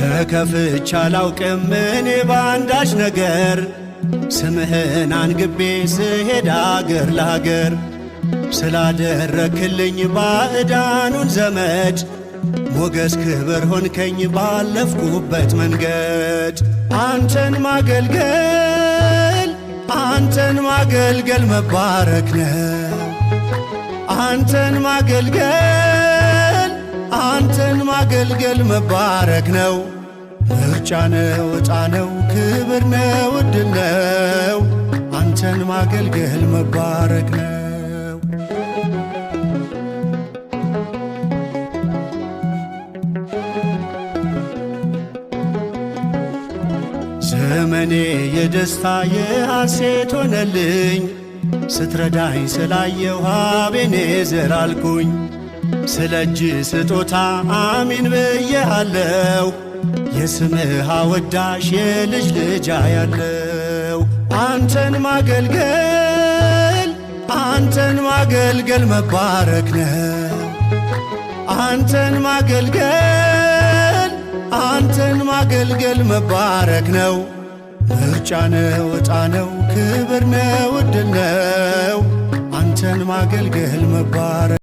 ተከፍቼ አላውቅም እኔ በአንዳች ነገር፣ ስምህን አንግቤ ስሄድ አገር ለአገር። ስላደረክልኝ ባዕዳኑን ዘመድ፣ ሞገስ ክብር ሆንከኝ ባለፍኩበት መንገድ። አንተን ማገልገል፣ አንተን ማገልገል መባረክ ነው። አንተን ማገልገል፣ አንተን ማገልገል መባረክ ነው። ምርጫ ነው፣ ዕጣ ነው፣ ክብር ነው፣ ዕድል ነው። አንተን ማገልገል መባረክ ነው። ዘመኔ የደስታ የሐሴት ሆነልኝ፣ ስትረዳኝ ስላየሁ አቤኔዘር አልኩኝ። ስለ እጅ ስጦታ አሚን ብዬሃለው፣ የስምህ አወዳሽ የልጅ ልጅ ያለው። አንተን ማገልገል፣ አንተን ማገልገል መባረክ ነው። አንተን ማገልገል፣ አንተን ማገልገል መባረክ ነው። ምርጫ ነው፣ ዕጣ ነው፣ ክብር ነው፣ ዕድል ነው። አንተን ማገልገል መባረክ።